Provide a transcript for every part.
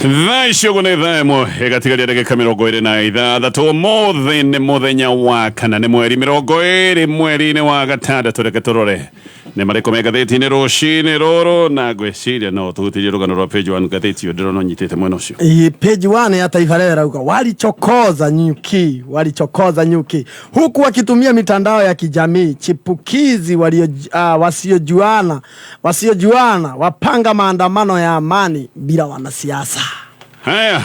Thaa icio ũguo nĩ thaa 1 ĩgatigaria ndagĩka 26. Ũmũthĩ nĩ mũthenya wa kana, nĩ mweri 20 mweri-inĩ wa gatandatũ. Reke tũrore nĩ marĩkũ me ngathĩti-inĩ rũcinĩ rũrũ, na ngwĩciria no tũhutĩrie rũgano rwa page 1 ngathĩti ĩyo ndĩrona ũnyitĩte mwena ũcio. Ĩ, page 1 ya Taifa Leo irauga walichokoza nyuki, walichokoza nyuki huku wakitumia mitandao ya kijamii. Chipukizi walio, wasiojuana wapanga maandamano ya amani bila wanasiasa. Haya,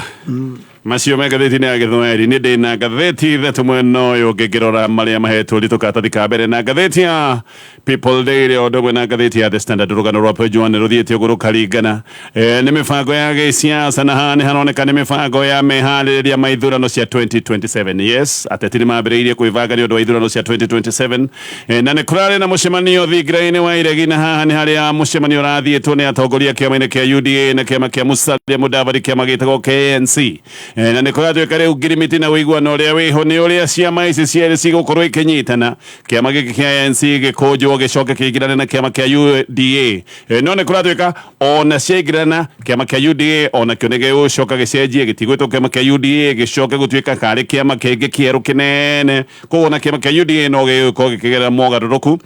macio me ngathĩti-inĩ ya Gĩthwaĩri. Nĩ ndĩ na ngathĩti ithatũ mwena ũyũ ũngĩ ngĩrora marĩa mahetwo ũritũ karatathi ka mbere na ngathĩti ya People Daily o ũndũ ũmwe na ngathĩti ya The Standard. Rũgano rwa page 1 rũthiĩte ũguo rũkaringana nĩ mĩbango ya gĩsiasa, na haha nĩ haroneka nĩ mĩbango ya meharĩrĩria ma ithurano cia 2027. Yes, ateti nĩ mambĩrĩirie kwĩbanga nĩ ũndũ wa ithurano cia 2027. Na nĩ kũrarĩ na mũcemanio thingira-inĩ wa Iregi, na haha nĩ harĩa mũcemanio ũrathiĩtwo nĩ atongoria kĩama-inĩ kĩa UDA na kĩama kĩa Musalia Mudavadi, kĩama gĩtagwo KNC. Na nĩ kũratuĩka rĩu ngirimiti na ũiguano ũrĩa wĩho nĩ ũrĩa ciama ici cierĩ cigũkorwo ikĩnyitana, kĩama gĩkĩ kĩa ANC gĩkũnjwo gĩcoke kĩingĩrane na kĩama kĩa UDA. No nĩ kũratuĩka ona ciaingĩrana, kĩama kĩa UDA ona kĩo nĩ gĩgũcoka gĩcenjie, gĩtigwĩtwo kĩama kĩa UDA, gĩcoke gũtuĩka karĩ kĩama kĩngĩ kĩerũ kĩnene. Koguo na kĩama kĩa UDA no gĩgũkorwo gĩkĩgerera mogarũrũku.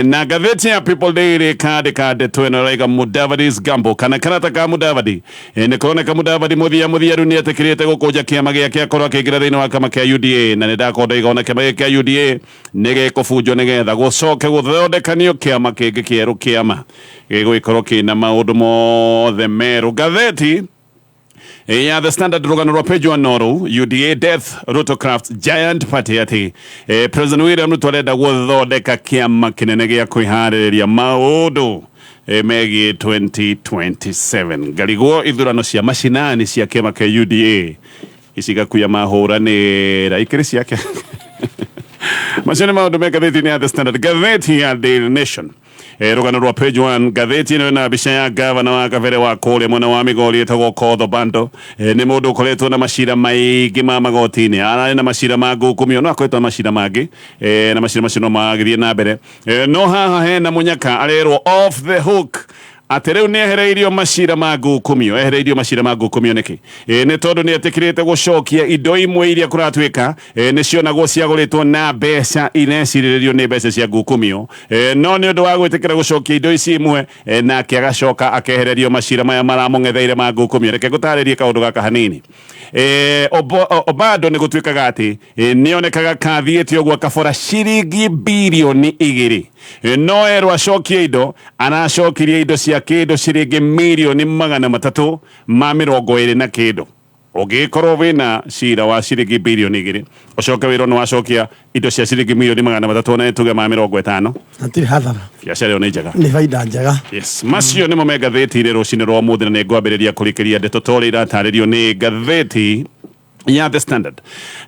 Na ngathĩti ya People Daily kandĩka ndeto ĩno ĩraiga Mudavadi's Gamble, kana karata ka Mudavadi. Nĩ kũroneka Mudavadi mũthia mũthia rĩu nĩ etĩkĩrĩte gũkũnja kĩama gĩake akorwo akĩingĩra thĩinĩ wa kĩama kĩa UDA, na nĩ ndakorwo ndoiga ona kĩama gĩkĩ kĩa UDA nĩ gĩkũbunjwo nĩgetha gũcoke gũthondekanio kĩama kĩngĩ kĩerũ, kĩama gĩgũgĩkorwo kĩna maũndũ mothe merũ. Ngathĩti ya The Standard, rũgano rwa page 1 noru UDA death, Ruto crafts giant party, atĩ President William Ruto arenda gũthondeka kĩama kĩnene gĩa kwĩharĩrĩria maũndũ megiĩ 2027. Ngarigwo ithurano cia macinani cia kĩama kĩa UDA ici gakuya mahũranĩra ikĩrĩ ciake. Macio nĩ maũndũ me ngathĩti-inĩ ya The Standard. Ngathĩti ya Daily Nation, rũgano rwa page 1, ngathĩti ĩno ĩna mbica ya gavana wa kabere wa kũrĩa mwena wa Migori ĩtagwo Kodho Bando. Nĩ mũndũ ũkoretwo na macira maingĩ ma magoti-inĩ, ararĩ na macira ma ngukumio, no akoretwo na macira mangĩ, na macira macio no magĩthiĩ na mbere. No haha hena mũnyaka arerwo off the hook, atĩ rĩu nĩ ehereirio macira ma ngukumio. Ehereirio macira ma ngukumio nĩkĩ? Nĩ tondũ nĩ etĩkĩrĩte gũcokia indo imwe iria kũratuĩka nĩ cionagwo ciagũrĩtwo na mbeca irecirĩrĩrio nĩ mbeca cia ngukumio. No nĩ ũndũ wa gwĩtĩkĩra gũcokia indo ici imwe, nake agacoka akehererio macira maya maramũng'etheire ma ngukumio. Reke ngũtarĩrie kaũndũ gaka hanini. Obado nĩ gũtuĩkaga atĩ nĩ onekaga kathiĩte ũguo akabora ciringi birioni 2, no erwo acokie indo, aracokirie indo cia kĩndũ ciringi mirioni 320 na kĩndũ. Ũngĩgĩkorwo wĩna cira wa ciringi birioni 2, ũcoke wĩrwo nĩ wacokia indo cia ciringi mirioni 300 na tuge ma 50, Hatirĩ hathara. Biacara ĩyo nĩ njega. Nĩ baida njega. Yes, macio nĩmo me ngathĩti-inĩ rũcinĩ rwa ũmũthĩ, na nĩ ngwambĩrĩria kũrikĩria ndeto ta ũrĩa iratarĩrio nĩ ngathĩti ya The Standard.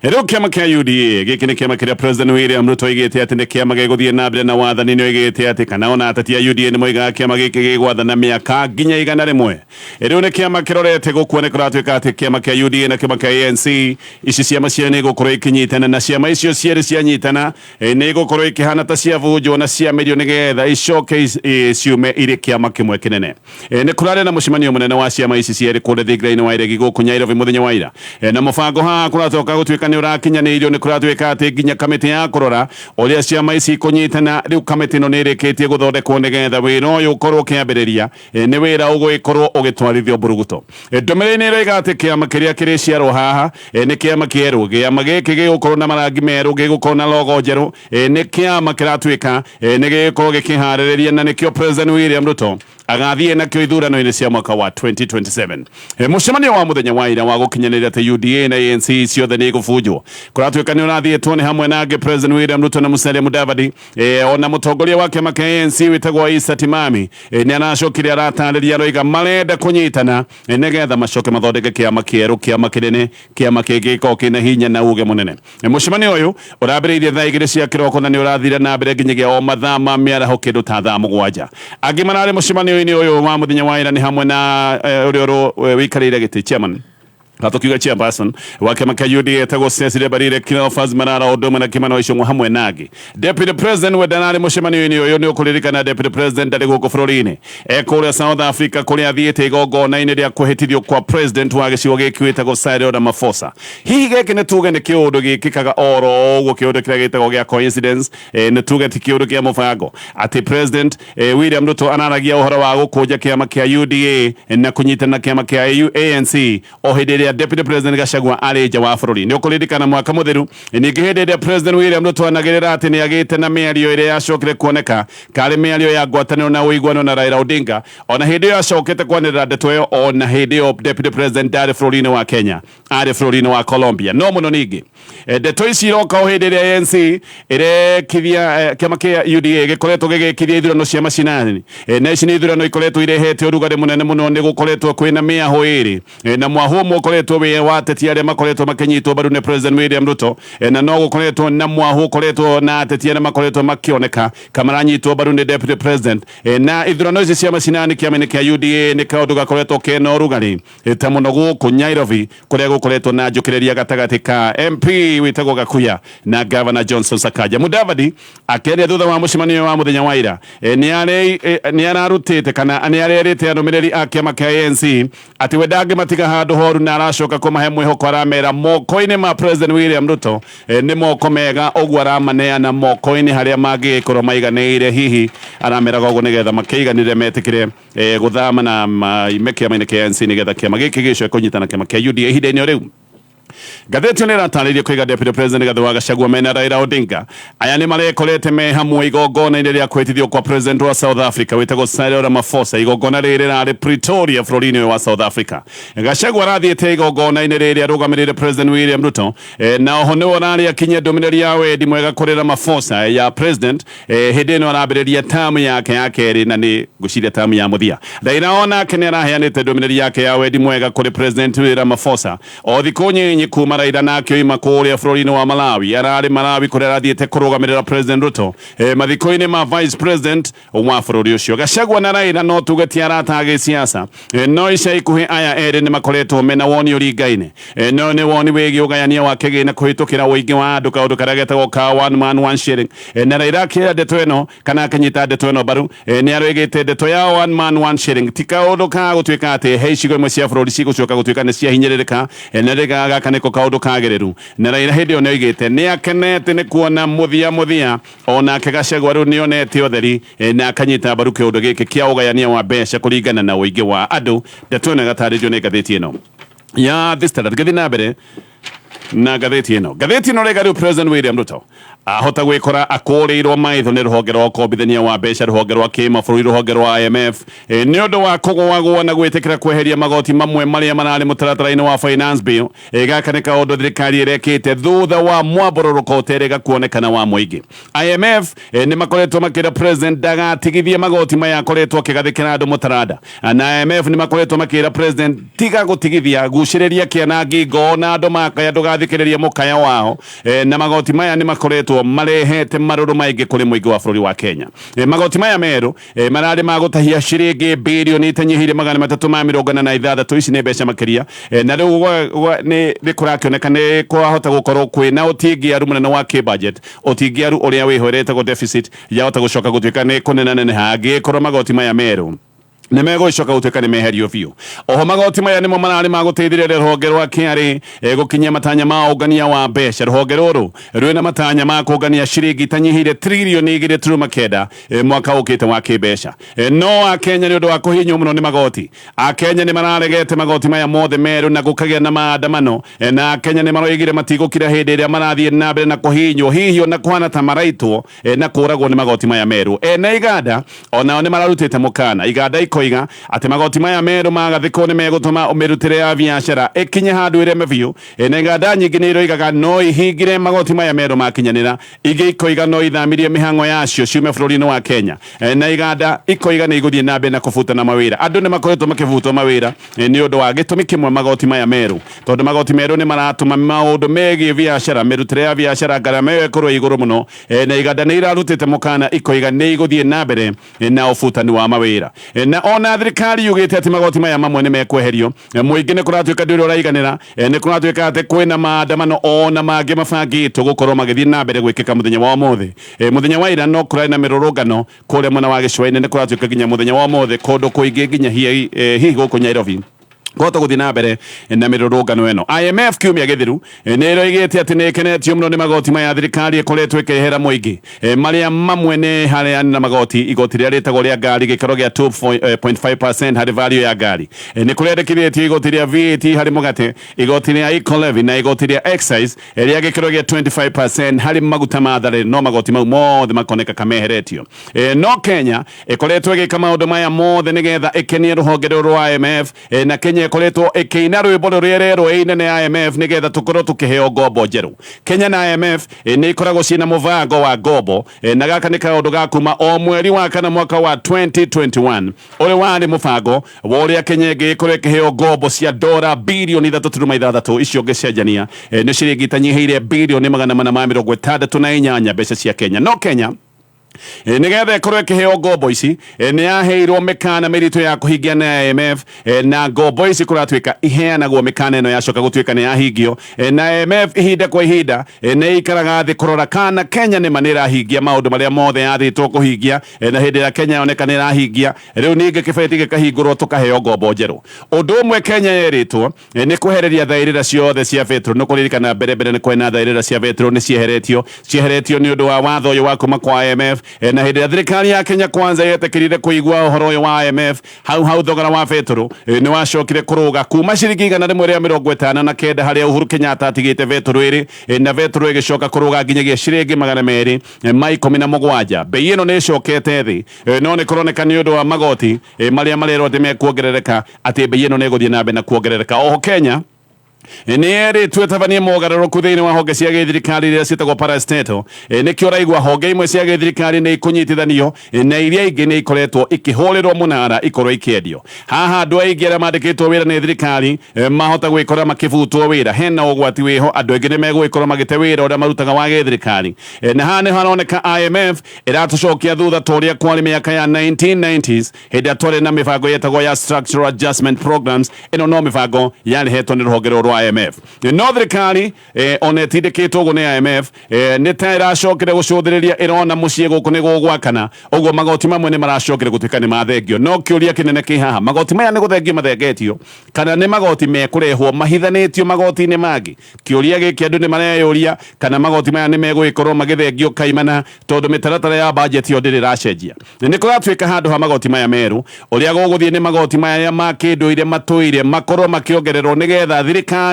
Rĩu kĩama kĩa UDA gĩkĩ nĩ kĩama kĩrĩa President William Ruto oigĩte atĩ nĩ kĩama gĩgũthiĩ na mbere na wathani. Nĩ oigĩte atĩ kana ona ateti a UDA nĩ moigaga kĩama gĩkĩ gĩgwathana mĩaka nginya 100. Rĩu nĩ kĩama kĩrorete gũkua. Nĩ kũratuĩka atĩ kĩama kĩa UDA na kĩama kĩa ANC, ici ciama cierĩ nĩ igũkorwo ikinyitana, na ciama icio cierĩ cianyitana, nĩ igũkorwo ikĩhana ta ciabunjwo na ciamĩrio nĩgetha icoke ciume irĩ kĩama kĩmwe kĩnene. Nĩ kũrarĩ na mũcemanio mũnene wa ciama ici cierĩ kũrĩa thingira-inĩ wa Iregi gũkũ Nyairobi mũthenya wa ira. Na mũbango haha kũratoka gũtuĩka nĩ ũrakinyanĩirio. Nĩ kũratuĩka atĩ nginya kamĩtĩ ya kũrora ũrĩa ciama ici ikũnyitana, rĩu kamĩtĩ ĩno nĩ ĩrĩkĩtie gũthondekwo nĩgetha wĩra ũyũ ũkorwo ũkĩambĩrĩria. Nĩ wĩra ũgũgĩkorwo ũgĩtwarithio mburuguto. Ndũmĩrĩri nĩ ĩroiga atĩ kĩama kĩrĩa kĩrĩciarwo haha nĩ kĩama kĩerũ. Kĩama gĩkĩ gĩgũkorwo na marangi merũ, gĩgũkorwo na logo njerũ. Nĩ kĩama kĩratuĩka nĩ gĩgũkorwo gĩkĩharĩrĩria, na nĩkĩo President William Ruto agathiĩ nakĩo ithurano-inĩ cia mwaka wa 2027. Mũcemanio wa mũthenya wa ira wa gũkinyanĩria atĩ UDA na ANC ciothe nĩ igũbunjwo kũratuĩka nĩ ũrathiĩtwo nĩ hamwe na angĩ President William Ruto na Musalia Mudavadi. Ona mũtongoria wa kĩama kĩa ANC wĩtagwo Issa Timami nĩ aracokire aratarĩria, aroiga marenda kũnyitana nĩgetha macoke mathondeke kĩama kĩerũ, kĩama kĩnene, kĩama kĩngĩkorwo kĩna hinya na uge mũnene. Mũcemanio ũyũ ũrambĩrĩirie thaa 2 cia kĩroko na nĩ ũrathire na mbere nginyagia o mathaa ma mĩaraho kĩndũ ta thaa 7. Angĩ mararĩ mũcemanio-inĩ ũyũ wa mũthenya wa ira nĩ hamwe na ũrĩa wĩikarĩire gĩtĩ chairman Gatukiuga chairperson wa kĩama kĩa UDA etagwo Cecily Mbarire, Cleophas Malala ũndũ ũmwe na Kimani wa Ichung'wa hamwe na angĩ. Deputy President we ndararĩ mũcemanio-inĩ ũyũ. Nĩ ũkũririkana Deputy President ndarĩ gũkũ bũrũri-inĩ, e kũrĩa South Africa kũrĩa athiĩte igongona-inĩ rĩa kwĩhĩtithio kwa president wa gĩcigo gĩkĩ wĩtagwo Cyril Ramaphosa. Hihi gĩkĩ nĩ tuge nĩ kĩũndũ gĩkĩkaga oro ũguo, kĩũndũ kĩrĩa gĩtagwo gĩa coincidence? Nĩ tuge ti kĩũndũ kĩa mũbango atĩ President William Ruto araragia ũhoro wa gũkũnja kĩama kĩa UDA na kũnyitana na kĩama kĩa ANC o hĩndĩ ĩrĩa Deputy President Gachagua arĩ nja wa bũrũri. Nĩ ũkũririkana mwaka mũthiru ningĩ hĩndĩ ĩrĩa President William Ruto anagĩrĩra atĩ nĩ agĩte na mĩario ĩrĩa yacokire kuoneka karĩ mĩario ya ngwatanĩro na ũiguano na Raila Odinga, ona hĩndĩ ĩyo acokete kwanĩrĩra ndeto ĩyo, ona hĩndĩ ĩyo Deputy President ndarĩ bũrũri-inĩ wa Kenya, arĩ bũrũri-inĩ wa Colombia. No mũno ningĩ ndeto ici iroka o hĩndĩ ĩrĩa ANC ĩrekithia, kĩama kĩa UDA gĩkoretwo gĩgĩkithia ithurano cia macinani. Na ici nĩ ithurano ikoretwo irehete ũrugarĩ mũnene mũno. Nĩ gũkoretwo kwĩna mĩahũ ĩrĩ, na mwahũ ũmwe ũkoretwo wĩ wa ateti arĩa makoretwo makĩnyitwo mbaru nĩ President William Ruto, na no gũkoretwo na mwahũ ũkoretwo na ateti arĩa makoretwo makĩoneka kamaranyitwo mbaru nĩ Deputy President. Na ithurano ici cia macinani kĩama-inĩ kĩa UDA nĩ kaũndũ gakoretwo kena ũrugarĩ, ta mũno gũkũ Nairobi kũrĩa gũkoretwo na njũkĩrĩria gatagatĩ ka MP wĩtagwo Gakuya na Governor Johnson Sakaja. Mudavadi akĩaria thutha wa mũcemanio wa mũthenya wa ira, nĩ ararutĩte kana nĩ arerĩte arũmĩrĩri a kĩama kĩa ANC atĩ we ndangĩmatiga handũ horu na aracoka kũmahe mwĩhoko. Aramera moko-inĩ ma President William Ruto nĩ moko mega, ũguo aramaneana moko-inĩ harĩa mangĩgĩkorwo maiganĩire. Hihi arameraga ũguo nĩgetha makĩiganĩre metĩkĩre gũthama na maime kĩama-inĩ kĩa ANC nĩgetha kĩama gĩkĩ gĩcoke kũnyitana kĩama kĩa UDA ihinda-inĩ o rĩu. Ngathĩti ĩno ĩratarĩria kũiga Deputy President Rigathi wa Gachagua mena Raila Odinga aya nĩ marekorete me hamwe igongona-inĩ rĩa kwĩtithio kwa President wa South Africa wĩtagwo Cyril Ramaphosa. Igongona rĩrĩ rĩrarĩ Pretoria bũrũri-inĩ ũyũ wa South Africa. Gachagua arathiĩte igongona-inĩ rĩrĩ arũgamĩrĩire President William Ruto, na oho nĩwe ũrarĩ akinyia ndũmĩrĩri ya wendi mwega kũrĩ Ramaphosa ya President hĩndĩ ĩno arambĩrĩria tamu yake ya kerĩ, na nĩ ngwĩciria tamu ya mũthia. Raila onake nĩ araheanĩte ndũmĩrĩri yake ya wendi mwega kũrĩ President Ramaphosa. O thikũ nyinyi kuma Raila nake oima kũrĩa bũrũri-inĩ wa Malawi. Ararĩ Malawi kũrĩa arathiĩte kũrũgamĩrĩra President Ruto mathiko-inĩ ma Vice President wa bũrũri ũcio. Gachagua na Raila no tuge ti arata a gĩsiasa, no ica ikuhĩ aya erĩ nĩ makoretwo mena woni ũringaine. No nĩ woni wĩgiĩ ũgayania wa kĩgĩna kũhĩtũkĩra ũingĩ wa andũ, kaũndũ karĩa getagwo ka one man one shilling. Na Raila akĩra ndeto ĩno kana akĩnyita ndeto ĩno mbaru, nĩ aroigĩte ndeto ya one man one shilling ti kaũndũ ka gũtuĩka atĩ he icigo imwe cia bũrũri cigũcoka gũtuĩka nĩ ciahinyĩrĩrĩka, na rĩga gaka nĩko kaũndũ kagĩrĩru. Na Raila hĩndĩ ĩyo nĩ oigĩte nĩ akenete nĩ kuona mũthia mũthia onake Gachagua rĩu nĩ onete ũtheri, na akanyita mbaru kĩũndũ gĩkĩ kĩa ũgayania wa mbeca kũringana na ũingĩ wa andũ. Ndeto ĩno ĩgatarĩrio nĩ ngathĩti ĩno ya The Standard. Ngĩthiĩ na mbere na ngathĩti ĩno, ngathĩti ĩno rĩga rĩu President William Ruto ahota gwĩkora akũrĩirwo maitho nĩ rũhonge rwa ũkombithania wa mbeca, rũhonge rwa kĩmabũrũri, rũhonge rwa IMF, nĩ ũndũ wa kũgũagũa na gwĩtĩkĩra kweheria magoti mamwe marĩa mararĩ mũtaratara-inĩ wa finance bill. Gaka nĩ kaũndũ thirikari ĩrekĩte thutha wa mwambũrũrũko ũterĩga kuonekana wa mũingĩ. IMF nĩ makoretwo makĩra President ndagatigithie magoti maya akoretwo akĩgathĩkĩra andũ mũtaranda, na IMF nĩ makoretwo makĩra President tiga gũtigithia, gucĩrĩria kĩana ngingo na andũ makaya, ndũgathikĩrĩrie mũkaya wao. Na magoti maya nĩ makoretwo marehete marũrũ maingĩ kũrĩ mũingĩ wa bũrũri wa Kenya. Magoti maya merũ mararĩ ma gũtahia ciringi birioni itanyihĩire 346. Ici nĩ mbeca makĩria, na rĩu nĩ kũrakĩoneka nĩ kwahota gũkorwo kwĩna ũtingiaru mũnene wa kĩ-budget, ũtingiaru ũrĩa wĩho ĩretagwo deficit yahota gũcoka gũtuĩka nĩ kũnenaneneha angĩkorwo magoti maya merũ nĩ megũcoka gũtuĩka nĩ meherio biũ. Oho magoti maya nĩmo mararĩ ma gũteithĩrĩria rũhonge rwa KRA gũkinyia matanya ma ũngania wa mbeca. Rũhonge rũrũ rwĩna matanya ma kũngania ciringi itanyihĩire 2.9 trillion mwaka ũkĩte wa kĩmbeca. No akenya nĩ ũndũ wa kũhinywo mũno nĩ magoti, akenya nĩ mararegete magoti maya mothe merũ na gũkagĩa na maandamano, na akenya nĩ maroigire matigũkira hĩndĩ ĩrĩa marathiĩ na mbere na kũhinywo, hihi ona kũhana ta maraitwo na kũragwo nĩ magoti maya merũ. Ene iganda onao nĩ mararutĩte mũkana. Iganda ikoiga atĩ magoti maya merũ magathĩkwo nĩ megũtũma mĩrutĩre ya biacara ĩkinye handũ ĩreme biũ, na iganda nyingĩ nĩ iroigaga no ihingire magoti maya merũ makinyanĩra. Ingĩ ikoiga no ithamirie mĩhang'o yacio ciume bũrũri-inĩ wa Kenya, na iganda ikoiga nĩ igũthiĩ na mbere na kũbutana mawĩra. Andũ nĩ makoretwo makĩbutwo mawĩra nĩ ũndũ wa gĩtũmi kĩmwe, magoti maya merũ, tondũ magoti merũ nĩ maratũma maũndũ megiĩ biacara, mĩrutĩre ya biacara, ngarama ĩyo ĩkorwo igũrũ mũno, na iganda nĩ irarutĩte mũkana ikoiga nĩ igũthiĩ na mbere na ũbutani wa mawĩra. Na Ona thirikari yugĩte atĩ magoti maya mamwe nĩ mekweherio, mũingĩ nĩ kũratuĩka ndũrĩ ũraiganĩra. Nĩ kũratuĩka atĩ kwĩna maandamano ona mangĩ mabangĩtwo gũkorwo magĩthiĩ na mbere gwĩkĩka mũthenya wa ũmũthĩ. Mũthenya wa ira no kũrarĩ na mĩrũrũngano kũrĩa mwena wa gĩcũa-inĩ. Nĩ kũratuĩka nginya mũthenya wa ũmũthĩ kũndũ kũingĩ, nginya hihi gũkũ Nairobi, kũhota gũthiĩ na mbere na mĩrũrũngano ĩno. IMF kiumia gĩthiru nĩ ĩroigĩte atĩ nĩ ĩkenetio mũno nĩ magoti maya thirikari ĩkoretwo ĩkĩrehera mũingĩ. Marĩa mamwe nĩ harĩa na magoti igoti rĩrĩa rĩtagwo rĩa ngari, gĩkĩro gĩa 2.5% harĩ value ya ngari. Nĩ kũrendekithĩtio igoti rĩa VAT harĩ mũgate, igoti rĩa eco levy na igoti rĩa excise rĩa gĩkĩro gĩa 25% harĩ maguta ma tharĩ, no magoti mau mothe makoneka kameheretio. No Kenya ĩkoretwo ĩgĩka maũndũ maya mothe nĩgetha ĩkenie rũhonge rũrũ rwa IMF, na Kenya ĩkoretwo ĩkĩina rwĩmbo rũrĩa ĩrerwo ĩine nĩ IMF nĩgetha tũkorwo tũkĩheo ngombo njerũ. Kenya na IMF nĩ ikoragwo ciĩna mũbango wa ngombo, na gaka nĩ kaũndũ ga kuma o mweri wa kana mwaka wa 2021, ũrĩa warĩ mũbango wa ũrĩa Kenya ĩngĩgĩkorwo ĩkĩheo ngombo cia dora birioni 3.6. Icio ũngĩcenjania nĩ ciringi itanyihĩire birioni 468 mbeca cia Kenya. No Kenya nĩgetha ĩkorwo ĩkĩheo ngombo ici, nĩ yaheirwo mĩkana mĩritũ ya kũhingia na IMF, na ngombo ici kũratuĩka iheanagwo mĩkana ĩno yacoka gũtuĩka nĩ yahingio. Na IMF ihinda kwa ihinda nĩ ikaraga thĩ kũrora kana Kenya nĩma nĩ ĩrahingia maũndũ marĩa mothe yathĩtwo kũhingia, na hĩndĩ ĩrĩa Kenya yoneka nĩ ĩrahingia, rĩu ningĩ kĩbeti gĩkahingũrwo tũkaheo ngombo njerũ. Ũndũ ũmwe Kenya yerĩtwo nĩ kwehereria thaĩrĩra ciothe cia betũrũ. Nĩ kũririkana mbere mbere nĩ kwena thaĩrĩra cia betũrũ, nĩ cieheretio, cieheretio nĩ ũndũ wa watho ũyũ wa kuma kwa IMF. Na hĩndĩ ĩrĩa thirikari ya Kenya Kwanza yetĩkĩrire kũigua ũhoro ũyũ wa IMF, hau hau thogora wa betũrũ nĩ wacokire kũrũga kuma ciringi 159 harĩa Uhuru Kenyatta atigĩte betũrũ ĩrĩ, na betũrũ ĩgĩcoka kũrũga nginyagia ciringi 217. Bei ĩno nĩ ĩcokete thĩ, no nĩ kũroneka nĩ ũndũ wa magoti marĩa marerwo atĩ mekuongerereka, atĩ bei ĩno nĩ ĩgũthiĩ na mbere na kuongerereka. Oho Kenya nĩ erĩtwo ĩtabanie mogarũrũku thĩinĩ wa honge cia gĩthirikari iria ciĩtagwo parastatal. Nĩkĩo ũraigua honge imwe cia gĩthirikari nĩ ikũnyitithanio na iria ingĩ nĩ ikoretwo ikĩhũrĩrwo mũnara ikorwo ikĩendio. Haha andũ aingĩ arĩa mandĩkĩtwo wĩra nĩ thirikari mahota gwĩkora makĩbutwo wĩra. Hena ũgwati wĩho andũ aingĩ nĩ megũgĩkorwo magĩte wĩra ũrĩa marutaga wa gĩthirikari. Na haha nĩ haroneka IMF ĩratũcokia thutha ta ũrĩa kwarĩ mĩaka ya 1990s, hĩndĩ ĩrĩa twarĩ na mĩbango yetagwo ya structural adjustment programs. Ĩno no mĩbango yarehetwo nĩ rũhonge rũrũ rwa IMF. No thirikari ona ĩtindĩkĩtwo ũguo nĩ IMF, nĩ ta ĩracokire gũcũthĩrĩria, ĩrona mũciĩ gũkũ nĩ gũgwakana, ũguo magoti mamwe nĩ maracokire gũtuĩka nĩ mathengio. No kĩũria kĩnene kĩ haha, magoti maya nĩ gũthengio mathengetio kana nĩ magoti mekũrehwo mahithanĩtio magoti-inĩ mangĩ? Kĩũria gĩkĩ andũ nĩ mareyũria kana magoti maya nĩ megũgĩkorwo magĩthengio kaimana, tondũ mĩtaratara ya bajeti yo ndĩrĩ ĩracenjia. Nĩ kũratuĩka handũ ha magoti maya merũ, ũrĩa gũgũthiĩ nĩ magoti maya ma kĩndũire matũire makorwo makĩongererwo nĩgetha thirikari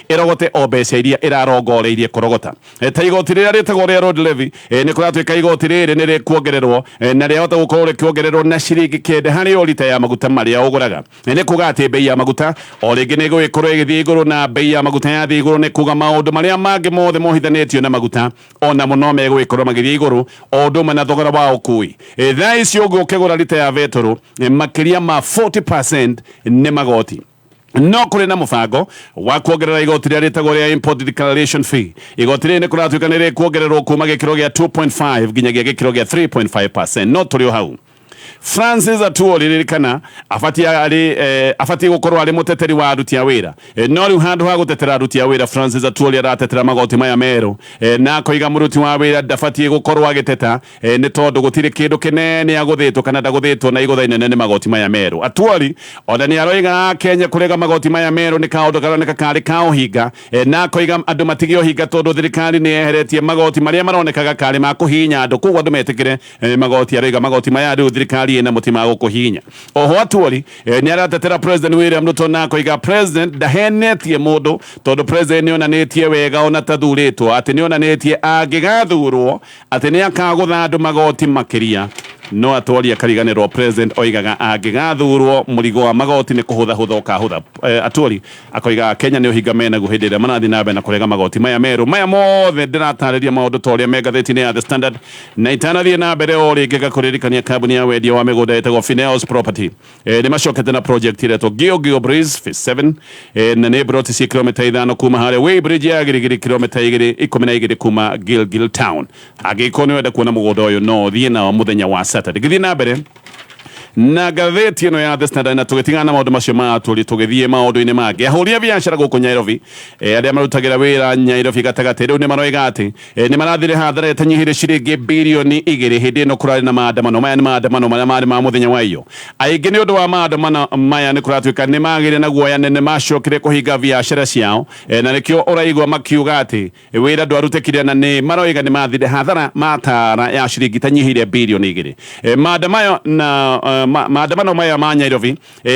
ĩrogote o mbeca iria ĩrarongoreirie kũrogota. Ta igoti rĩrĩa rĩtagwo rĩa road levy, nĩ kũratuĩka igoti rĩrĩ nĩ rĩkuongererwo, na rĩahota gũkorwo rĩkĩongererwo na ciringi 9 harĩ o rita ya maguta marĩa ũgũraga. Nĩ kuga atĩ bei ya maguta o rĩngĩ nĩ ĩgũgĩkorwo ĩgĩthiĩ igũrũ, na bei ya maguta yathiĩ igũrũ nĩ kuga maũndũ marĩa mangĩ mothe mohithanĩtio na maguta ona mũno megũgĩkorwo magĩthiĩ igũrũ, o ũndũ ũmwe na thogora wa ũkui. Thaa ici ũguo ũkĩgũra rita ya betũrũ, makĩria ma 40% nĩ magoti. No kũrĩ na mũbango wa kuongerera igoti rĩrĩa rĩtagwo rĩa import declaration fee. Igoti rĩrĩ nĩ kũratuĩka nĩ rĩkuongererwo kuma gĩkĩro gĩa 2.5 nginyagia gĩkĩro gĩa 3.5%. No tũrĩ o hau, Francis Atwoli, ririkana abatie arĩ abatie gũkorwo arĩ mũteteri wa aruti a wĩra. No rĩu handũ ha gũtetera aruti a wĩra, Francis Atwoli aratetera magoti maya merũ, na akoiga mũruti wa wĩra ndabatie gũkorwo agĩteta, nĩ tondũ gũtirĩ kĩndũ kĩnene agũthĩtwo kana ndagũthĩtwo na igũtha inene nĩ magoti maya merũ. Atwoli ona nĩ aroiga Kenya kũrega magoti maya merũ nĩ kaũndũ karoneka karĩ ka ũhinga, na akoiga andũ matige ũhinga tondũ thirikari nĩ yeheretie magoti marĩa maronekaga karĩ ma kũhihinya andũ, koguo andũ metĩkĩre magoti. Aroiga magoti maya rĩu thirikari ĩna mũti ma gũkũhihinya. Oho Atwoli nĩ aratetera President William Ruto na akoiga president ndahenetie mũndũ, tondũ president nĩ onanĩtie wega ona tathurĩtwo atĩ nĩ onanĩtie angĩgathurwo atĩ nĩ akagũtha andũ magoti makĩria. No Atwoli akariganĩrwo president oigaga angĩgathurwo mũrigo wa magoti nĩ kũhũthahũtha ũkahũtha. Atwoli akoiga Kenya nĩ ũhinga menaguo hĩndĩ ĩrĩa marathiĩ na mbere na kũrega magoti maya merũ. Maya mothe ndĩratarĩria maũndũ ta ũrĩa me ngathĩti-inĩ ya The Standard, na itanathiĩ na mbere o rĩngĩ ngakũririkania kambuni ya wendia wa mĩgũnda ĩtagwo Fineos Property nĩ macokete na project ĩretwo Gilgil Breeze Phase 7, na nĩ broti ci kilomita 5 kuma harĩa Weighbridge ya Girigiri, kilomita igĩrĩ 12 kuma Gilgil Town. Angĩkorwo nĩ wenda kuona mũgũnda ũyũ, no ũthiĩ nao mũthenya wa Saturday. Ngĩthiĩ na mbere Na ngathĩti ĩno ya The Standard, na tũgĩtigana na maũndũ macio ma atũri, tũgĩthiĩ maũndũ-inĩ mangĩ. Ahũri a biacara gũkũ Nyairobi, arĩa marutagĩra wĩra Nyairobi gatagatĩ, rĩu nĩ maroiga atĩ nĩ marathire hathara ĩtanyihĩire ciringi 2 birioni hĩndĩ ĩno kũrarĩ na maandamano. Maya nĩ maandamano marĩa marĩ ma mũthenya wa iyo. Aingĩ nĩ ũndũ wa maandamano maya nĩ kũratuĩka nĩ magĩire na guoya nene, macokire kũhinga biacara ciao, na nĩkĩo ũraigua makiuga atĩ wĩra ndwarutĩkire, na nĩ maroiga nĩ mathire hathara matara ya ciringi tanyihĩire 2 birioni. Maandamano na maandamano maya ma Nairobi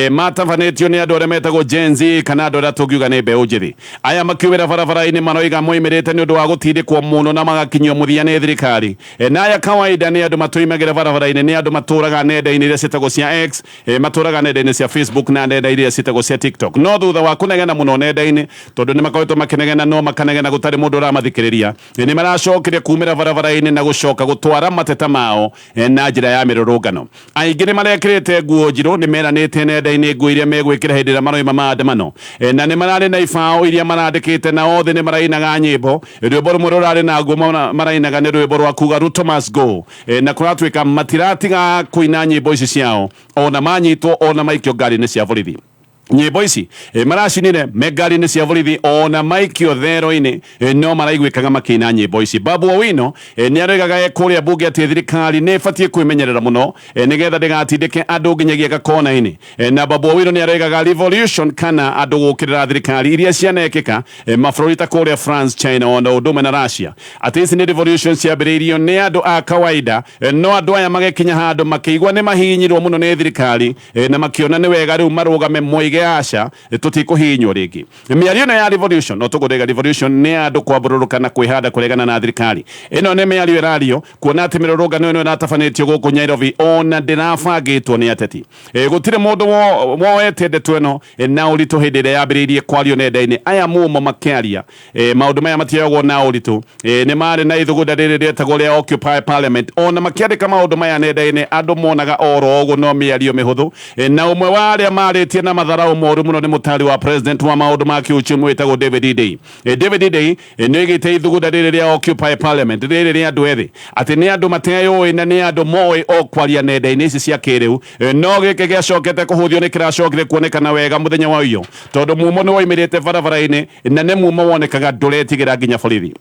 matabanĩtio nĩ andũ arĩa metagwo Gen Z, kana andũ arĩa tũngiuga nĩ mbeũ njĩthĩ. Aya makiumĩra barabara-inĩ maroiga moimĩrĩte nĩ ũndũ wa gũtindĩkwo mũno na magakinyio mũthia nĩ thirikari. Na aya kawaida nĩ andũ matũimagĩra barabara-inĩ, nĩ andũ matũraga nenda-inĩ iria ciĩtagwo cia X, matũraga nenda-inĩ cia Facebook na nenda iria ciĩtagwo cia TikTok. No thutha wa kũnegena mũno nenda-inĩ, tondũ nĩ makoretwo makĩnegena no makanegena gũtarĩ mũndũ ũramathikĩrĩria, nĩ maracokire kumĩra barabara-inĩ na gũcoka gũtwara mateta mao na njĩra ya mĩrũrũngano. Aingĩ nĩ marekĩrĩte nguo njirũ, nĩ meranĩte nenda-inĩ nguo iria megwĩkĩra hĩndĩ ĩrĩa maroima maandamano, na nĩ mararĩ na ibaũ iria marandĩkĩte, na othe nĩ marainaga nyĩmbo. Rwĩmbo rũmwe rũrarĩ na nguo marainaga nĩ rwĩmbo rwa kuga "Ruto must go", na kũratuĩka matiratiga kũina nyĩmbo ici ciao ona manyitwo, ona maikio ngari-inĩ cia borithi. Nyĩmbo ici maracinire me ngari-inĩ cia borithi, ona maikio thero-inĩ, no maraiguĩkaga makĩina nyĩmbo ici. Babu Owino nĩ aroigaga e kũrĩa mbunge atĩ thirikari nĩ ĩbatiĩ kwĩmenyerera mũno, nĩgetha ndĩgatindĩke andũ nginyagia gakona-inĩ. Na Babu Owino nĩ aroigaga revolution kana andũ gũkĩrĩra thirikari iria cianekĩka mabũrũri ta kũrĩa France, China, ona ũndũ ũmwe na Russia, atĩ ici nĩ revolution ciambĩrĩirio nĩ andũ a kawaida, no andũ aya magĩkinya handũ makĩigua nĩ mahihinyirwo mũno nĩ thirikari, na makĩona nĩ wega rĩu marũgame moige aca, tũtikũhihinywo rĩngĩ. Mĩario ĩno ya revolution, no tũkũrega revolution nĩ andũ kwambũrũrũka na kwĩhanda kũregana na thirikari. Ĩno nĩ mĩario ĩrario kuona atĩ mĩrũrũngano ĩno ĩratabanĩtio gũkũ Nairobi ona ndĩrabangĩtwo nĩ ateti. Gũtirĩ mũndũ woete ndeto ĩno na ũritũ hĩndĩ ĩrĩa yambĩrĩirie kwario nenda-inĩ. Aya mumo makĩaria, maũndũ maya matioyagwo na ũritũ. Nĩ marĩ na ithugunda rĩrĩ rĩetagwo rĩa Occupy Parliament. Ona makĩandĩka maũndũ maya nenda-inĩ, andũ monaga oro ũguo no mĩario mĩhũthũ. Na ũmwe wa arĩa marĩtie na matharau moru mũno nĩ mũtari wa president wa maũndũ ma kĩuchumi wĩtagwo David Ndii. David Ndii nĩ oigĩte ithugunda rĩrĩ rĩa Occupy Parliament, rĩrĩ rĩa andũ ethĩ, atĩ nĩ andũ mateyũĩ na nĩ andũ moĩ o kwaria nenda-inĩ ici cia kĩrĩu. No gĩkĩ gĩacokete kũhũthio nĩ kĩracokire kuonekana wega mũthenya wa ũyũ, tondũ mumo nĩ woimĩrĩte barabara-inĩ, na nĩ mumo wonekaga ndũretigĩra nginya borithi.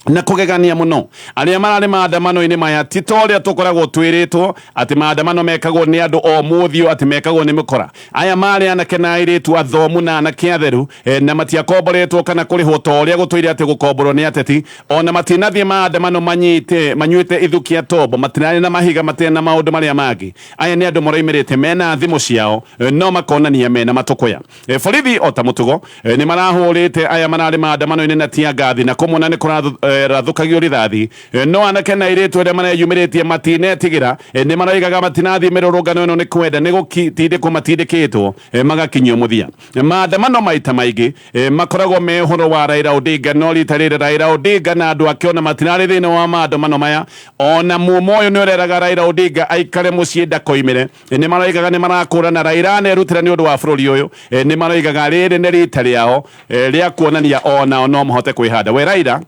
Na kũgegania mũno, arĩa mararĩ maandamano-inĩ maya ti ta ũrĩa tũkoragwo twĩrĩtwo atĩ maandamano mekagwo nĩ andũ o mũthio, atĩ mekagwo nĩ mĩkora. Aya marĩ anake na airĩtu athomu na anake atheru, na matiakomboretwo kana kũrĩhwo ta ũrĩa gũtũire atĩ gũkomborwo nĩ ateti. Ona matinathiĩ maandamano manyite manyuĩte ithukia tombo, matinarĩ na mahiga, matirĩ na maũndũ marĩa mangĩ. Aya nĩ andũ maroimĩrĩte mena thimũ ciao, no makonania mena matũkũya. Borithi o ta mũtugo nĩ marahũrĩte aya mararĩ maandamano-inĩ na tear gas, na kũmwe na nĩ kũrathũkagio rithathi. No anake na airĩtu arĩa mareyumĩrĩtie matinetigĩra. Nĩ maroigaga matinathiĩ mĩrũrũngano ĩno nĩ kwenda, nĩ gũtindĩkwo matindĩkĩtwo, magakinyio mũthia. Maandamano maita maingĩ makoragwo me ũhoro wa Raila Odinga, no rita rĩrĩ Raila Odinga na andũ ake ona matirarĩ thĩinĩ wa maandamano maya. Ona mumo ũyũ nĩ ũreraga Raila Odinga aikare mũciĩ ndakoimĩre. Nĩ maroigaga nĩ marakũrana Raila anerutĩra nĩ ũndũ wa bũrũri ũyũ. Nĩ maroigaga rĩrĩ nĩ rita rĩao rĩa kuonania onao no mahote kwĩhanda. We Raila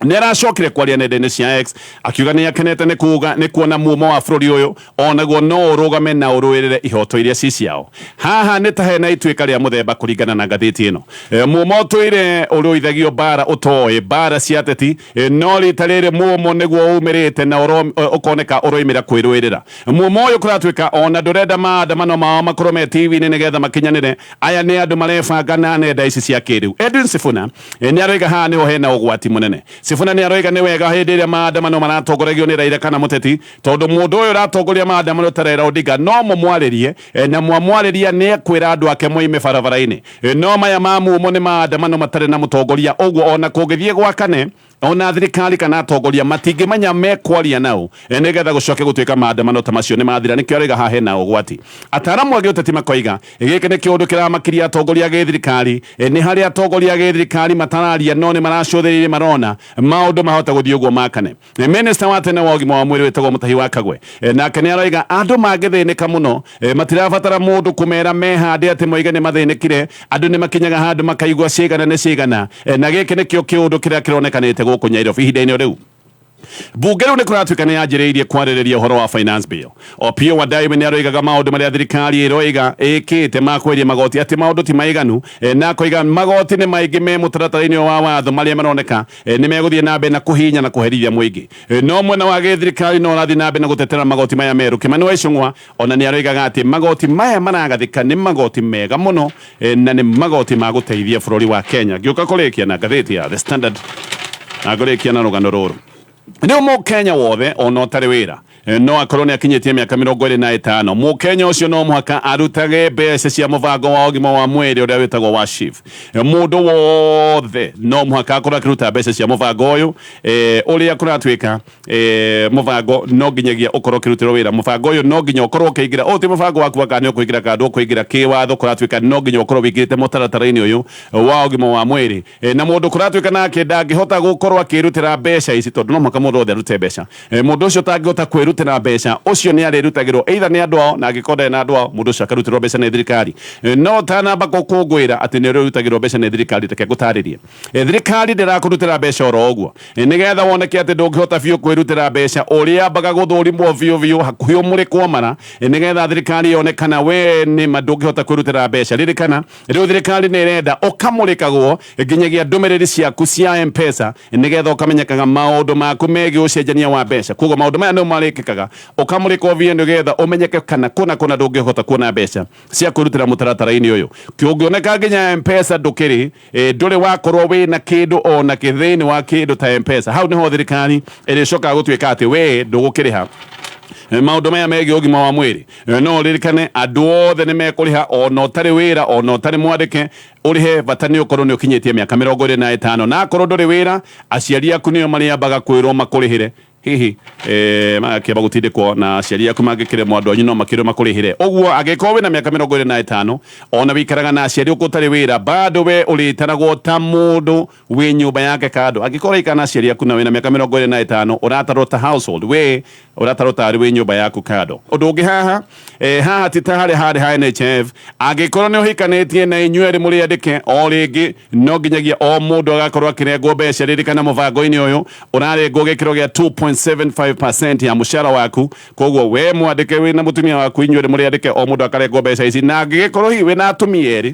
nĩ aracokire kwaria nenda-inĩ cia X akiuga nĩ akenete nĩ kuga nĩ kuona mumo wa bũrũri ũyũ onaguo no ũrũgame na ũrũĩrĩre ihoto iria ci ciao. Haha nĩ ta hena ituĩka rĩa mũthemba kũringana na ngathĩti ĩno. Mumo ũtũire ũrũithagio mbara ũtoĩ mbara cia ateti, no rita rĩrĩ mumo nĩguo umĩrĩte na ũkoneka ũroimĩra kwĩrũĩrĩra. Mumo ũyũ kũratuĩka ona ndũrenda maandamano mao makorwo me TV-inĩ nĩgetha makinyanĩre. Aya nĩ andũ marebanga na nenda ici cia kĩrĩu. Edwin Sifuna nĩ aroiga haha nĩho hena ũgwati mũnene. Sifuna nĩ aroiga nĩ wega hĩndĩ ĩrĩa maandamano maratongoragio nĩ Raila kana mũteti, tondũ mũndũ ũyũ ũratongoria maandamano ta Raila Odinga no mũmwarĩrie, na mwamwarĩria nĩ ekwĩra andũ ake moime barabara-inĩ. No maya ma mumo nĩ maandamano matarĩ na mũtongoria, ũguo ona kũngĩthiĩ gwakane, ona thirikari kana atongoria matingĩmenya mekwaria nao, nĩgetha gũcoke gũtuĩka maandamano ta macio nĩ mathira. Nĩkĩo arauga haha hena ũgwati. Ataramu a gĩũteti makoiga gĩkĩ nĩ kĩũndũ kĩramakiria atongoria a gĩthirikari. Nĩ harĩ atongoria a gĩthirikari matararia, no nĩ maracũthĩrĩirie marona maũndũ mahota gũthiĩ ũguo makane. Minista wa tene wa ũgima wa mwĩrĩ wĩtagwo Mutahi wa Kagwe, nake nĩ aroiga andũ mangĩthĩnĩka mũno, matirabatara mũndũ kũmera mehande atĩ moige nĩ mathĩnĩkire. Andũ nĩ makinyaga handũ makaigua cigana nĩ cigana, na gĩkĩ nĩkĩo kĩũndũ kĩrĩa kĩronekanĩte gũkũ Nyairobi ihinda-inĩ rĩu. Bunge rĩu nĩ kũratuĩka nĩ yanjĩrĩirie kwarĩrĩria ũhoro wa finance bill. Opiyo Wandayi nĩ aroigaga maũndũ marĩa thirikari ĩroiga ĩkĩte ma kweheria magoti atĩ maũndũ ti maiganu, na akoiga magoti nĩ maingĩ me mũtaratara-inĩ ũyũ wa watho marĩa maroneka nĩ megũthiĩ na mbere na kũhihinya na kũherithia mũingĩ. No mwena wa gĩthirikari no ũrathiĩ na mbere na gũtetera magoti maya merũ. Kimani wa Ichung'wa ona nĩ aroigaga atĩ magoti maya maragathĩka nĩ magoti mega mũno na nĩ magoti ma gũteithia bũrũri wa Kenya. Ngĩũka kũrĩkia na ngathĩti ya The Standard na ngũrĩkia na rũgano rũrũ. Rĩu mũkenya wothe ona ũtarĩ wĩra no akorwo nĩ akinyĩtie mĩaka 25, mũkenya ũcio no mũhaka arutage mbeca cia mũbango wa ũgima wa mwĩrĩ ũrĩa wĩtagwo wa SHIF. Mũndũ wothe no mũhaka akorwo akĩruta mbeca cia mũbango ũyũ, ũrĩa kũratuĩka mũbango no nginyagia ũkorwo ũkĩrutĩrwo wĩra. Mũbango ũyũ no nginya ũkorwo ũkĩingĩra, ũyũ ti mũbango waku wa kana nĩ ũkũingĩra kana ndũkũingĩra, kĩwatho kũratuĩka no nginya ũkorwo wĩingĩrĩte mũtaratara-inĩ ũyũ wa ũgima wa mwĩrĩ. Na mũndũ kũratuĩka nake ndangĩhota gũkorwo akĩrutĩra mbeca ici, tondũ no mũhaka mũndũ wothe arute mbeca. Mũndũ ũcio ũtangĩhota kwĩrutĩra mbeca, ũcio nĩ arĩrutagĩrwo either nĩ andũ ao, na angĩkorwo ndarĩ na andũ ao, mũndũ ũcio akarutĩrwo mbeca nĩ thirikari. No ũtanamba gũkũngũĩra atĩ nĩ ũrĩrutagĩrwo mbeca nĩ thirikari, reke ngũtarĩrie. Thirikari ndĩrakũrutĩra mbeca oro ũguo. Nĩgetha woneke atĩ ndũngĩhota biũ kwĩrutĩra mbeca, ũrĩambaga gũthũrimwo biũ biũ hakuhĩ ũmũrĩkwo mara, nĩgetha thirikari yone kana we nĩma ndũngĩhota kwĩrutĩra mbeca. Ririkana, rĩu thirikari nĩ ĩrenda ũkamũrĩkagwo nginyagia ndũmĩrĩri ciaku cia M-Pesa, nĩgetha ũkamenyekaga maũndũ maku megiĩ ũcenjania wa mbeca. Koguo maũndũ maya nĩmo marĩkĩkaga, ũkamũrĩkwo biũ nĩgetha ũmenyeke kana kũna kũna ndũngĩhota kuona mbeca cia kwĩrutĩra mũtaratara-inĩ ũyũ. Kũngĩoneka nginya M-Pesa ndũkĩrĩ, ndũrĩ wakorwo wĩna kĩndũ ona kĩ thĩinĩ wa kĩndũ ta M-Pesa, hau nĩho thirikari ĩrĩcokaga gũtuĩka atĩ we ndũgũkĩrĩha maũndũ maya megiĩ ũgima wa mwĩrĩ. No ũririkane andũ othe nĩ mekũrĩha ona ũtarĩ wĩra, ona ũtarĩ mwandĩke, ũrĩhe bata nĩ ũkorwo nĩ ũkinyĩtie mĩaka 25. Na akorwo ndũrĩ wĩra, aciari aku nĩo marĩambaga kwĩrwo makũrĩhĩre. Hihi magakĩamba gũtindĩkwo, na aciari aku mangĩkĩremwo, andũ anyu no makĩrwo makũrĩhĩre. Ũguo angĩkorwo wĩna mĩaka 25 ona wĩikaraga na aciari ũkũ ũtarĩ wĩra, bado we ũrĩtaragwo ta mũndũ wĩ nyũmba yake kando. Angĩkorwo ũraikara na aciari aku na wĩna mĩaka 25, ũratarwo ta household, we ũratarwo tarĩ wĩ nyũmba yaku kando. Ũndũ ũngĩ haha, haha ti ta harĩa harĩ ha NHIF, angĩkorwo nĩ ũhikanĩtie na inyuĩ erĩ mũrĩ andĩke, o rĩngĩ no nginyagia o mũndũ agakorwo akĩrengwo mbeca. Ririkana mũbango-inĩ ũyũ ũrarengwo gĩkĩro gĩa 2.75% ya mũcara waku. Koguo we mwandĩke wĩna mũtumia waku, inyuĩ erĩ mũrĩ andĩke, o mũndũ akarengwo mbeca ici. Na angĩgĩkorwo hihi wĩna atumia erĩ,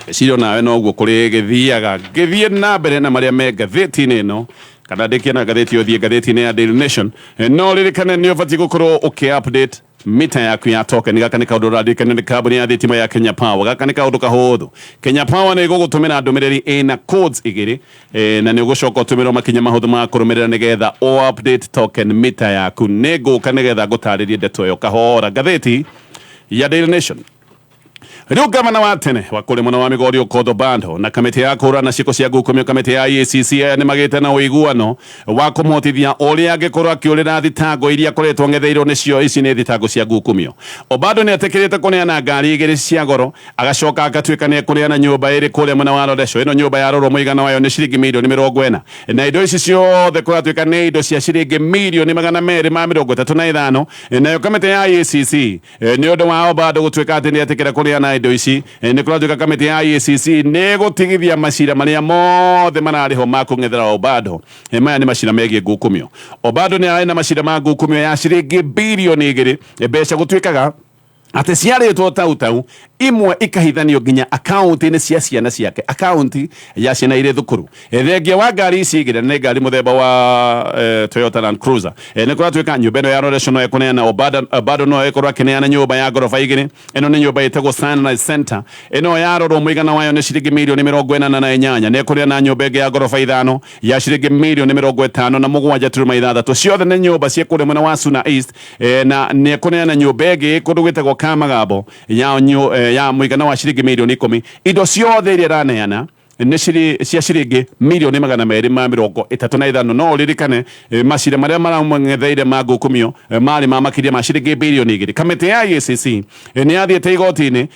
eciria onawe noguo kũrĩgĩthiaga. Ngĩthiĩ na mbere na marĩa me ngathĩti-inĩ ĩno, kana ndĩkie na ngathĩti ĩyo thiĩ ngathĩti-inĩ ya Daily Nation, no ririkane nĩ ũbatiĩ gũkorwo ũkĩ update mita yaku ya token. Gaka nĩ kaũndũ ũraririkanio nĩ kambuni ya thitima ya Kenya Power. Gaka nĩ kaũndũ kahũthũ. Kenya Power nĩ ĩgũgũtũmĩra ndũmĩrĩri ĩna codes igĩrĩ, na nĩ ũgũcoka ũtũmĩrwo makinya mahũthũ ma kũrũmĩrĩra nĩgetha ũ update token mita yaku. Nĩ ngũka nĩgetha ngũtarĩrie ndeto ĩyo kahora. Ngathĩti ya Daily Nation. Rĩu gavana wa tene wa kũrĩ mwena wa Migori Okoth Obado na kamĩtĩ ya kũhũrana ciĩko cia ngukumio kamĩtĩ ya EACC aya nĩ magĩte na ũiguano wa kũmũhotithia ũrĩa angĩkorwo akĩũrĩra thitango iria akoretwo ang'etheirwo nĩcio. Ici nĩ thitango cia ngukumio. Obado nĩ etĩkĩrĩte kũneana ngari igĩrĩ cia goro, agacoka agatuĩka nĩ ekũneana nyũmba ĩrĩ kũrĩa mwena wa Loresho. Ĩno nyũmba yarorwo mũigana wayo nĩ ciringi mirioni 40, na indo ici ciothe kũratuĩka nĩ indo cia ciringi mirioni 235. Nayo kamĩtĩ ya EACC, nĩ ũndũ wa Obado gũtuĩka atĩ nĩ etĩkĩra kũneana indo ici, nĩ kũratuĩka kamĩtĩ ya EACC nĩ ĩgũtigithia macira marĩa mothe mararĩ ho ma kũng'ethera Obado. Maya nĩ macira megiĩ ngukumio. Obado nĩ ararĩ na macira ma ngukumio ya ciringi birioni 2, mbeca gũtuĩkaga atĩ ciarĩtwo tau tau, imwe ikahithanio nginya akaunti-inĩ cia ciana ciake, akaunti ya ciana irĩ thukuru. Thengia wa ngari ici igĩrĩ, nĩ ngari mũthemba wa Toyota Land Cruiser, nĩ kũratuĩka nyũmba ĩno ya Loresho no ĩkũneana, Obado no ĩkorwo akĩneana nyũmba ya ngoroba igĩrĩ. Ĩno nĩ nyũmba ĩtagwo Sunrise Center. Ĩno yarorwo mũigana wayo nĩ ciringi mirioni 48. Nĩ ĩkũneana nyũmba ĩngĩ ya ngoroba ithano ya ciringi mirioni 57.6. Ciothe nĩ nyũmba ciĩ kũrĩa mwena wa Suna East, na nĩ ekũneana nyũmba ĩngĩ kũndũ gwĩtagwo Kamagambo ya mũigana wa ciringi mirioni 10. Indo ciothe iria ĩraneana nĩ cia ciringi mirioni 235. No ũririkane macira marĩa maramũng'etheire ma ngukumio marĩ ma makĩria ma ciringi birioni 2. Kamĩtĩ ya EACC nĩ yathiĩte igoti-inĩ,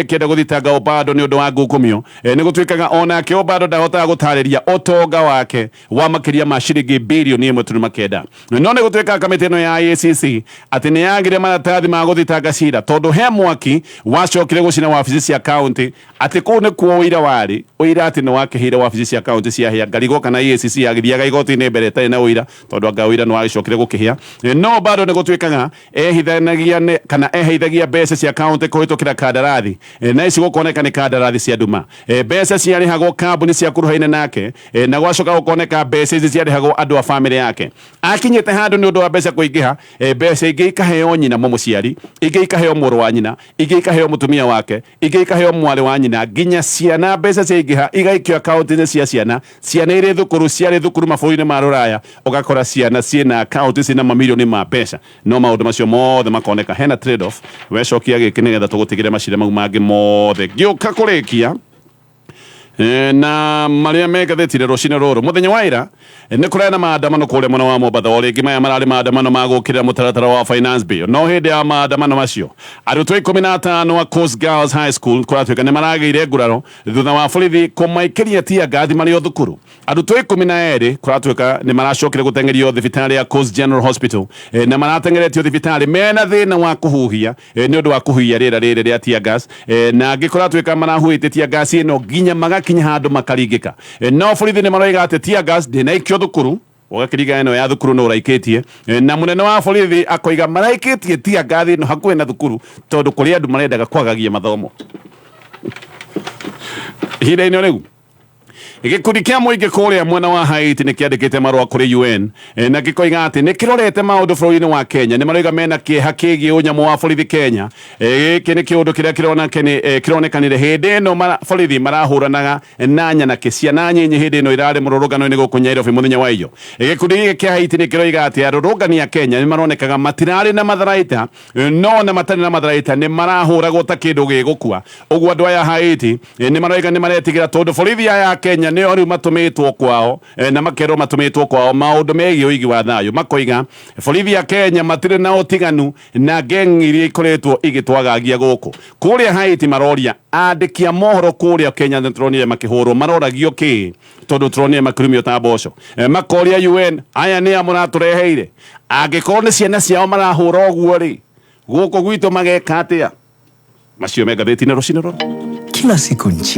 ĩkĩenda gũthitanga Obado nĩ ũndũ wa ngukumio. Nĩ gũtuĩkaga onake Obado ndahotaga gũtarĩria ũtonga wake wa makĩria ma ciringi birioni 1.9. No nĩ gũtuĩkaga kamĩtĩ ĩno ya EACC atĩ nĩ yagire maratathi ma gũthitanga cira, tondũ he mwaki wacokire gũcina wabici cia kaunti. Atĩ kũu nĩkuo ũira warĩ, ũira atĩ nĩ wakĩhĩire wabici cia kaunti ciahĩa ngarigwo kana EACC yagĩthiaga igoti-inĩ mbere ĩtarĩ na ũira, tondũ anga ũira nĩ wagĩcokire gũkĩhĩa. No bado nĩ gũtuĩkaga ehithanagia kana eheithagia mbeca cia kaunti kũhĩtũkĩra kandarathi, na ici gũkoneka nĩ kandarathi cia nduma. Mbeca ciarĩhagwo kambuni ciakuruhaine nake, na gwacoka gũkoneka mbeca ici ciarĩhagwo andũ a famĩlĩ yake. Akinyĩte handũ nĩ ũndũ wa mbeca kũingĩha, mbeca ingĩ ikaheo nyina mũmũciari, ingĩ ikaheo mũrũ wa nyina, ingĩ ikaheo mũtumia wake, ingĩ ikaheo mwarĩ wa nyina, nginya ciana mbeca ciaingĩha igaikio akaunti-inĩ cia ciana. Ciana irĩ thukuru, ciarĩ thukuru mabũrũri-inĩ ma rũraya, ũgakora ciana ciĩna akaunti ciĩna mamirioni ma mbeca, no maũndũ macio mothe makoneka hena trade off. Wecokia gĩkĩ nĩgetha tũgũtigĩre macira mau mangĩ mothe. Ngĩũka kũrĩkia na marĩa me ngathĩti-inĩ rũcinĩ rũrũ, mũthenya wa ira nĩ kũrarĩ na maandamano kũrĩa mwena wa Mombatha. O rĩngĩ maya mararĩ maandamano ma gũkĩrĩra mũtaratara wa finance bill. No hĩndĩ ya maandamano macio, arutwo 15 a Coast Girls High School kũratuĩka nĩ maragĩire nguraro thutha wa borithi kũmaikĩria tear gas marĩ o thukuru. Arutwo 12 kũratuĩka nĩ maracokire gũteng'erio thibitarĩ ya Coast General Hospital, na marateng'eretio thibitarĩ mena thĩna wa kũhuhia, nĩ ũndũ wa kũhuhia rĩera rĩrĩ rĩa tear gas, na angĩ kũratuĩka marahuhĩtie tear gas ĩno nginya magakinya handũ makaringĩka. No borithi nĩ maroiga atĩ tear gas ndĩnaikio thukuru, ũgakĩringa ĩno ya thukuru no ũraikĩtie, na mũnene wa borithi akoiga maraikĩtie tear gas ĩno hakuhĩ na thukuru tondũ kũrĩ andũ marendaga kwagagia mathomo. Ihinda-inĩ rĩu, gĩkundi kĩa mũingĩ kũrĩa mwena wa Haiti nĩ kĩandĩkĩte marũa kũrĩ UN, na gĩkoiga atĩ nĩ kĩrorete maũndũ bũrũri-inĩ wa Kenya. Nĩ maroiga mena kĩeha kĩgiĩ ũnyamũ wa borithi Kenya. Gĩkĩ nĩ kĩũndũ kĩrĩa kĩronekanire hĩndĩ ĩno borithi marahũranaga na nyanake ciana nyinyi hĩndĩ ĩno irarĩ mũrũrũngano-inĩ gũkũ Nairobi mũthenya wa iyo. Gĩkundi gĩkĩ kĩa Haiti nĩ kĩroiga atĩ arũrũngani a Kenya nĩ maronekaga matirarĩ na matharaita, no ona matarĩ na matharaita nĩ marahũragwo ta kĩndũ gĩgũkua. Ũguo andũ aya Haiti nĩ maroiga nĩ maretigĩra tondũ borithi aya a Kenya nĩo rĩu matũmĩtwo kwao, na makerwo matũmĩtwo kwao maũndũ megiĩ ũigi wa thayũ. Makoiga borithi a Kenya matirĩ na ũtiganu na ngeng'i iria ikoretwo igĩtwagagia gũkũ. Kũrĩa Haiti maroria andĩki a mohoro kũrĩa Kenya nĩ tũronire makĩhũrwo, maroragio kĩ tondũ tũronire makĩrumio ta mboco. Makoria UN aya nĩ a mũratũreheire, angĩkorwo nĩ ciana ciao marahũra ũguo rĩ, gũkũ gwitũ mageka atĩa? Macio me ngathĩti-inĩ rũcinĩ rũrũ. Kila siku nchi